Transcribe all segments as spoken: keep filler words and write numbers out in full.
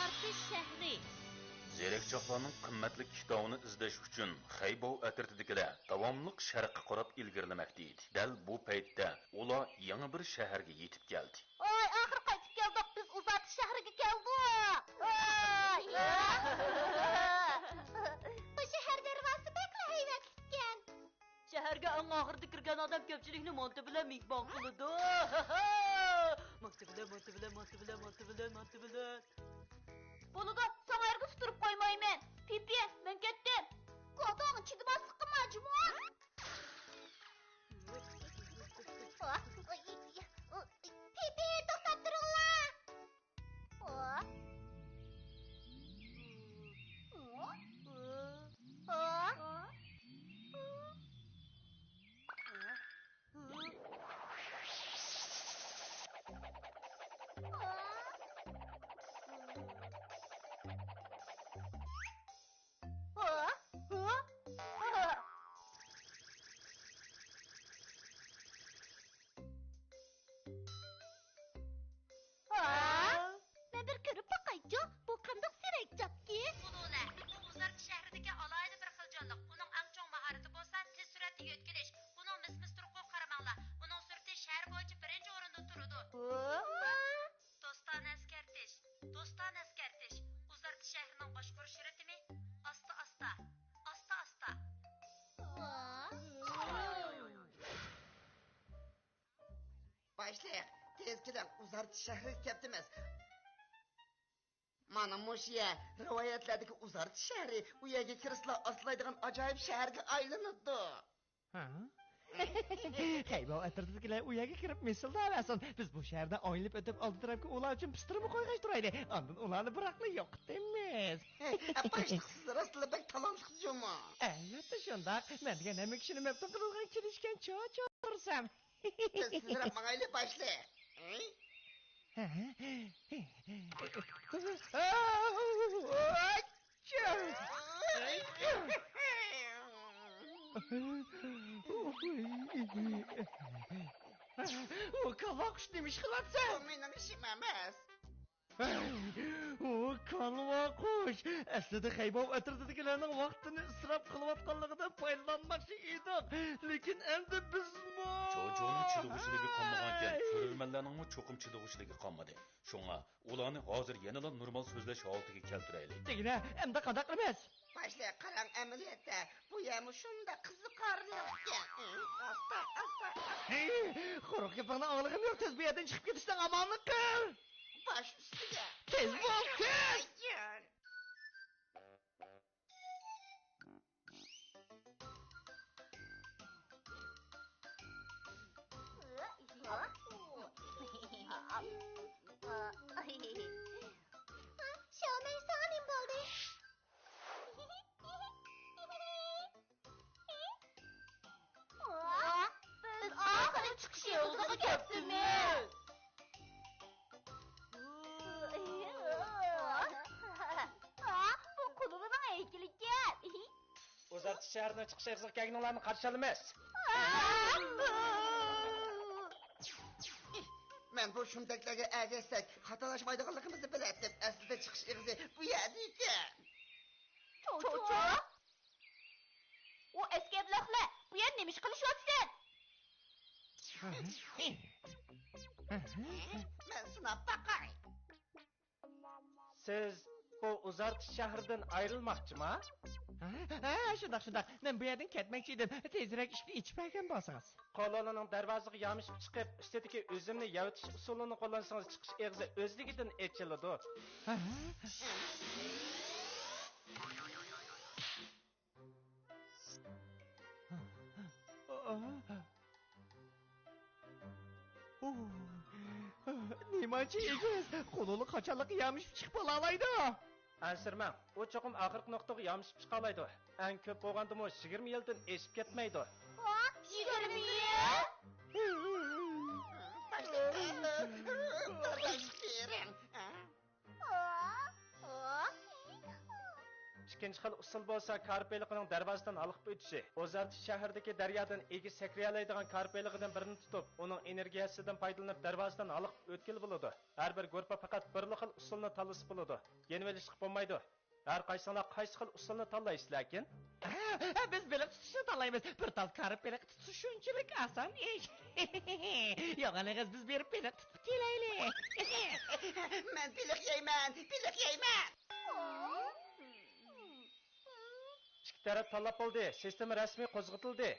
ئۇزارتىش شەھىرى. زېرەكچاقلارنىڭ قىممەتلىك كىتابىنى ئىزدەش ئۈچۈن خەيباۋ ئەترىتىدىكىلەر داۋاملىق شەرققە قاراپ ئىلگىرىلىمەكتە ئىدى. دەل بۇ پەيتتە ئۇلار يېڭى بىر شەھەرگە يېتىپ كەلدى. ۋاي، ئاخىرى قايتىپ كەلدۇق. بىز ئۇزارتىش شەھىرىگە كەلدۇق. ۋاي. بۇ شەھەر دەرۋازىسى بەكلا ھەيۋەتلىككەن. شەھەرگە ئەڭ ئاخىرىدا كىرگەن ئادەم كۆپچىلىكنى مانتا بىلەن مېھمان قىلىدۇ. مانتا بىلەن، مانتا بىلەن، مانتا بىلەن، مانتا بىلەن، مانتا بىلەن. بولىدۇ، ساڭا ھەرگىز تۇرۇپ قويمايمەن. پىپى، مەن كەتتىم. كوتۇڭ، چىدىماسلىققا مەجبۇر. پىپى، توختاپ تۇرۇڭلار. ھا؟ مەن بىر كۆرۈپ باقايچۇ، بۇ قانداق زېرەكچاككى؟ ئۇلۇلە، بۇ ئۇزارتىش شەھىرىدىكى ئالاھىدە بىر خىل جانلىق. ئۇنىڭ ئەڭ چوڭ ماھارىتى بولسا تېز سۈرئەتتە يۆتكىلىش. ئۇنىڭ مىس-مىس تۇرقىغا قارىماڭلار. ئۇنىڭ سۈرىتى شەھەر بويىچە بىرىنچى ئورۇندا تۇرىدۇ. ۋا! دوستانە ئەسكەرتىش، دوستانە ئەسكەرتىش. ئۇزارتىش شەھىرىنىڭ باشقۇرۇش رىتىمى ئاستا-ئاستا، ئاستا-ئاستا. ۋا! باشلىق، تېز كېلىڭ، ئۇزارتىش شەھىرىگە كەپتىمىز. مانا مۇشۇ يەر، رىۋايەتلەردىكى ئۇزارتىش شەھىرى. ئۇ يەرگە كىرسىلا ئاسلايدىغان ئاجايىپ شەھەرگە ئايلىنىدۇ. ھە؟ خەيباۋ ئەترىتىدىكىلەر ئۇ يەرگە كىرىپ مىسىلداۋەرسۇن. بىز بۇ شەھەردىن ئايلىنىپ ئۆتۈپ، ئالدى تەرەپكە ئۇلار ئۈچۈن پىستىرما قويغاچ تۇرايلى. ئاندىن ئۇلارنى بىراقلا يوقىتىمىز. باشلىق، سىز راستلا بەك تالانتلىق جۇمۇ. ئەلۋەتتە شۇنداق. مەن دېگەن ھەممە كىشىنى مەپتۇن قىلىدىغان كېلىشكەن چوچۇ تۇرسام. بىز تېزرەك ماڭايلى، باشلىق. ھە؟ ئۇ كالۋاقۇش نېمە ئىش قىلىۋاتىسەن؟ بۇ مېنىڭ ئىشىم ئەمەس. ئۇ كالۋاقۇش! ئەسلىدە خەيباۋ ئەترىتىدىكىلەرنىڭ ۋاقتىنى ئىسراپ قىلىۋاتقانلىقىدىن پايدىلانماقچى ئىدۇق، لېكىن ئەمدى بىزمۇ. چوچۇنىڭ چىدىغۇچىلىكى قالمىغانىكەن، كۆرۈرمەنلەرنىڭمۇ چوقۇم چىدىغۇچىلىكى قالمىدى. شۇڭا ئۇلارنى ھازىر يەنىلا نورمال سۆزلەش ھالىتىگە كەلتۈرەيلى. دېگىنە، ئەمدى قانداق قىلىمىز؟ باشلىق، قاراڭ، ئەمەلىيەتتە بۇ يەرمۇ شۇنداق قىزىقارلىق ئىكەن. ئاستا، ئاستا، ئاستا. ھەي، قۇرۇق گېپىڭنى ئاڭلىغۇم يوق، تېز بۇ يەردىن چىقىپ كېتىشنىڭ ئامالىنى قىل. باش ئۈستىگە. تېز بول، تېز! شاۋمەن، ساڭا نېمە بولدى؟ بىز ئاخىرى چىقىش ئېغىزىغا كەپتىمىز. بۇ قۇلۇلىنىڭ ھەيكىلىكەن. ئۇزارتىش شەھىرىنىڭ چىقىش ئېغىزىغا كەلگىنىڭلارنى قارشى ئالىمىز. مەن بۇ شۇمتەكلەرگە ئەگەشسەك خاتالاشمايدىغانلىقىمىزنى بىلەتتىم. ئەسلىدە چىقىش ئېغىزى بۇ يەردىكەن. چوچۇ؟ ئۇ ئەسكەرلەر، بۇ يەردە نېمە ئىش قىلىشىۋاتىسەن؟ مەن سىناپ باقاي. سىز بۇ ئۇزارتىش شەھىرىدىن ئايرىلماقچىما؟ ھە، ھە، شۇنداق، شۇنداق. مەن بۇ يەردىن كەتمەكچى ئىدىم. تېزرەك ئىشىكنى ئېچىپ بەرگەن بولسىڭىز. قولۇلىنىڭ دەرۋازىغا يامىشىپ چىقىپ، ئۈستىدىكى ئۈزۈمنى يەۋېتىش ئۇسۇلىنى قوللانسىڭىز، چىقىش ئېغىزى ئۆزلۈكىدىن ئېچىلىدۇ. ھە؟ نېمانچە ئېگىز! قۇلۇلى قاچانلىققا يامىشىپ چىقىپ بولالايدۇ؟ ئەنسىرىمەڭ، ئۇ چوقۇم ئاخىرقى نۇقتىغا يامىشىپ چىقالايدۇ. ئەڭ كۆپ بولغاندىمۇ يىگىرمە يىلدىن ئېشىپ كەتمەيدۇ. ۋاھ، يىگىرمە يىل! باشلىق، بىرەر بېرىڭ. ئىككى ئىككىنچى خىل ئۇسۇل بولسا كارپ بېلىقىنىڭ دەرۋازىدىن ھالقىپ ئۆتۈشى. ئوزارتىش شەھىرىدىكى دەريادىن ئېگىز سەكرىيەلەيدىغان كارپ بېلىقىدىن بىرىنى تۇتۇپ، ئۇنىڭ ئېنېرگىيەسىدىن پايدىلىنىپ دەرۋازىدىن ھالقىپ ئۆتكىلى بولىدۇ. ھەر بىر گۇرۇپپا پەقەت بىرلا خىل ئۇسۇلنى تاللىسا بولىدۇ. يېنىۋېلىشقا بولمايدۇ. ھەر قايسىڭلار قايسى خىل ئۇسۇلنى تاللايسىلەركىن؟ ھە، بىز بېلىق تۇتۇشنى تاللايمىز. بىر تال كارپ بېلىق تۇتۇش شۇنچىلىك ئاسان ئىش. يوغان ئېغىز، بىز بېرىپ بېلىق تۇتۇپ كېلەيلى. مەن بېلىق يەيمەن، بېلىق يەيمەن. ئىككى تەرەپ تاللاپ بولدى. سىستېما رەسمىي قوزغىتىلدى.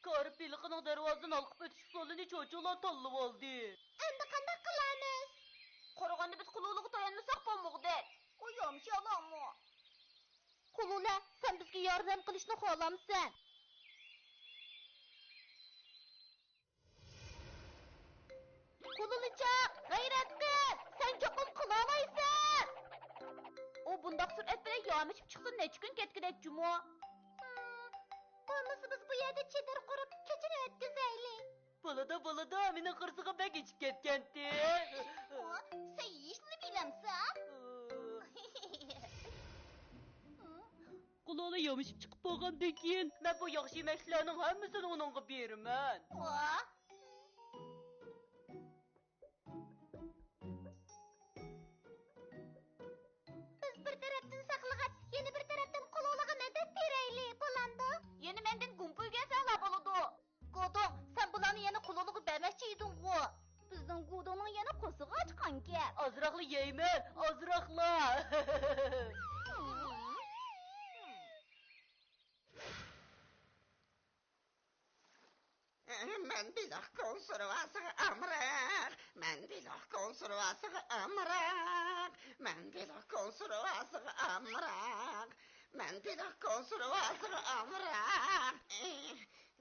كارپ بېلىقىنىڭ دەرۋازىدىن ھالقىپ ئۆتۈش ئۇسۇلىنى چوچۇلار تاللىۋالدى. ئەمدى قانداق قىلارمىز؟ قارىغاندا بىز قۇلۇلىغا تايانمىساق بولمىغۇدەك. ئۇ يامىشى يالانمۇ؟ قۇلۇلە، سەن بىزگە ياردەم قىلىشنى خالامسەن؟ قۇلۇلىچاق، غەيرەت قىل! سەن چوقۇم قىلالايسەن! ئۇ بۇنداق سۈرئەت بىلەن يامىشىپ چىقسا نەچچە كۈن كەتكۈدەك جۇمۇ. ھىم، بولمىسا بىز بۇ يەردە چېدىر قۇرۇپ كېچىنى ئۆتكۈزەيلى. بولىدۇ، بولىدۇ، مېنىڭ قورسىقىم بەك ئېچىپ كەتكەنتى. ئۇ، سەن يېيىشنى بىلەمسەن؟ قۇلۇلە يامىشىپ چىقىپ بولغاندىن كېيىن، مەن بۇ ياخشى يېمەكلىكلەرنىڭ ھەممىسىنى ئۇنىڭغا بېرىمەن. ۋا! بىز بىر تەرەپتىن ساقلىغاچ، يەنە بىر تەرەپتىن قۇلۇلىغا مەدەت بېرەيلى، بولامدۇ؟ يەنە مەندىن گۇمپا ئۆگەنسەڭلار بولىدۇ. گودۇڭ، سەن بۇلارنى يەنە قۇلۇلىغا بەرمەكچى ئىدىڭغۇ؟ بىزنىڭ گودۇڭنىڭ يەنە قورسىقى ئاچقانكەن. ئازراقلا يەيمەن، ئازراقلا. مەن بېلىق كونسېرۋاسىغا ئامراق، مەن بېلىق كونسېرۋاسىغا ئامراق، مەن بېلىق كونسېرۋاسىغا ئامراق، مەن بېلىق كونسېرۋاسىغا ئامراق.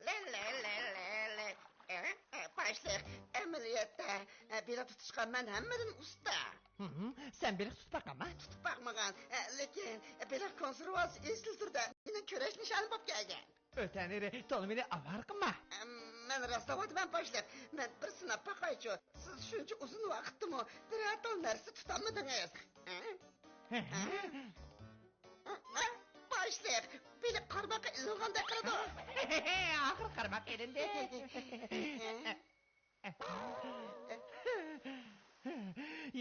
لە، لە، لە، لە، لە. ئە، ئە، باشلىق، ئەمەلىيەتتە، ئە، بېلىق تۇتۇشقا مەن ھەممىدىن ئۇستا. ھىم، سەن بېلىق تۇتۇپ باققانما؟ تۇتۇپ باقمىغان، ئە، لېكىن، ئە، بېلىق كونسېرۋاسى ئېسىل تۈردە مېنىڭ كۈرەش نىشانىم بولۇپ كەلگەن. ئۆتەنىرى، تولا مېنى ئاۋارە قىلما. ئە، مەن راستلاۋاتىمەن باشلىق، مەن بىر سىناپ باقايچۇ، سىز شۇنچە ئۇزۇن ۋاقىتتىمۇ بىرەر تال نەرسە تۇتالمىدىڭىز. ھە؟ ھە؟ باشلىق، بېلىق قارماققا ئىلىنغاندەك قىلىدۇ. ئاخىرى قارماققا ئىلىندى.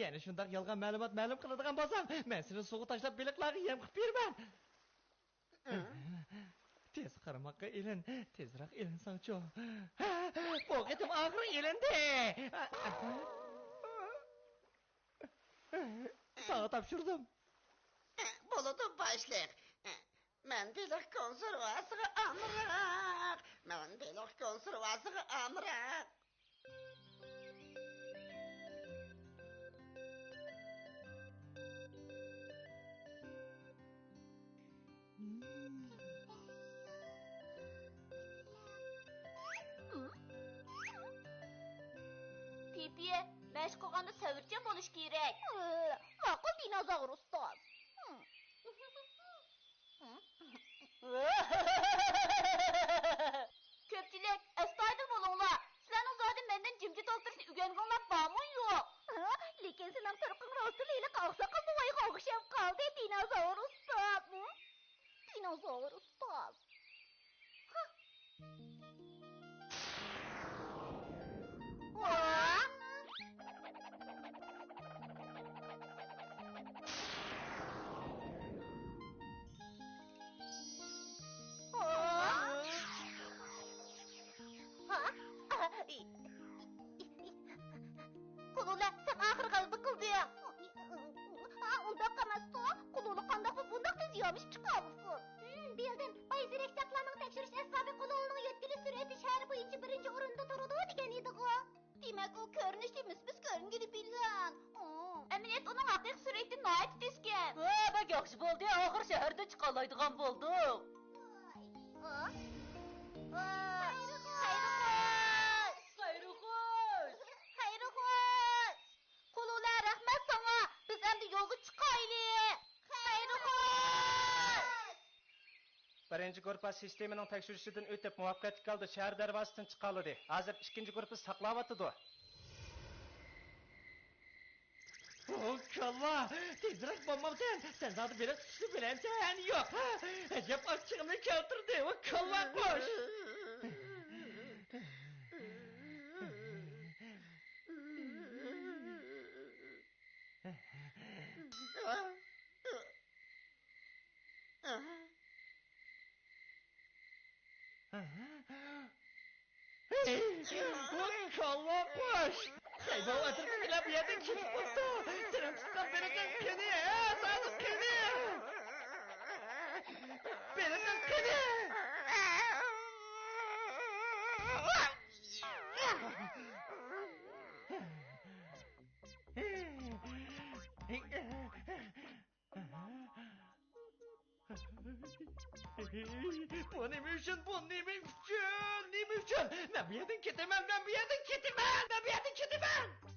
يەنە شۇنداق يالغان مەلۇمات مەلۇم قىلىدىغان بولساڭ، مەن سېنى سۇغا تاشلاپ بېلىقلارغا يەم قىلىپ بېرىمەن. تېز قارماققا ئىلىن، تېزراق ئىلىنساڭچۇ. بۇ قېتىم ئاخىرى ئىلىندى. ساڭا تاپشۇردۇم. بولىدۇ، باشلىق. مەن بېلىق كونسېرۋاسىغا ئامراق. مەن بېلىق كونسېرۋاسىغا ئامراق. پىپى، مەشىق قىلغاندا سەۋرچان بولۇش كېرەك. ماقۇل، دىنوزاۋر ئۇستاز. كۆپچىلىك، ئەستايىدىل بولۇڭلار. سىلەرنىڭ زادى مەندىن جىمجىت ئولتۇرۇشنى ئۆگەنگۈڭلار بارمۇ يوق؟ لېكىن سېنىڭ تۇرقۇڭ راستلا ھېلىقى ئاقساقال بوۋايغا ئوخشاپ قالدى، دىنوزاۋر ئۇستاز. دىنوزاۋر ئۇستاز. قۇلۇلە، سەن ئاخىر غەلىبە قىلدىڭ. ئۇنداق ئەمەستۇ، قۇلۇلە قانداقمۇ بۇنداق تېز يامىشىپ چىقالىسۇن؟ بىلدىم، باي زېرەكچاقلارنىڭ تەكشۈرۈش ئەسۋابى قۇلۇلىنىڭ يۆتكىلىش سۈرئىتى شەھەر بويىچە بىرىنچى ئورۇندا تۇرىدۇ دېگەن ئىدىغۇ. دېمەك، ئۇ كۆرۈنۈشتە مىس-مىس كۆرۈنگىلى بىلەن. ئەمەلىيەتتە ئۇنىڭ ھەقىقىي سۈرئىتى ناھايىتى تېزكەن. ۋە، بەك ياخشى بولدى، ئاخىر شەھەردىن چىقالايدىغان بولدۇق. ۋاي. ۋاي. خەيرخۇش! خەيرخۇش! خەيرخۇش! قۇلۇلە، رەھمەت ساڭا! بىز ئەمدى يولغا چىقايلى! خەيرخۇش! بىرىنچى گۇرۇپپا سىستېمىنىڭ تەكشۈرۈشىدىن ئۆتۈپ، مۇۋەپپەقىيەتلىك ھالدا شەھەر دەرۋازىسىدىن چىقالىدى. ھازىر ئىككىنچى گۇرۇپپا ساقلاۋاتىدۇ. ۋو كاللا، تېزرەك بولمامسەن؟ سەن زادى بېلىق تۇتۇشنى بىلەمسەن يا يوق؟ ئەجەب ئاچچىقىمنى كەلتۈردى، ۋو كاللا قۇش! ۋوي كاللا قۇش! خەيبەر ئەترىتىدىكىلەر بۇ يەردىن كېتىپ قاپتۇ! سېنىڭ تۇتقان بېلىقىڭ قېنى؟ ھە، سادىق قېنى؟ بېلىقىڭ قېنى؟ بۇ نېمە ئۈچۈن؟ بۇ نېمە ئۈچۈن؟ نېمە ئۈچۈن؟ مەن بۇ يەردىن كېتىمەن! مەن بۇ يەردىن كېتىمەن! مەن بۇ يەردىن كېتىمەن!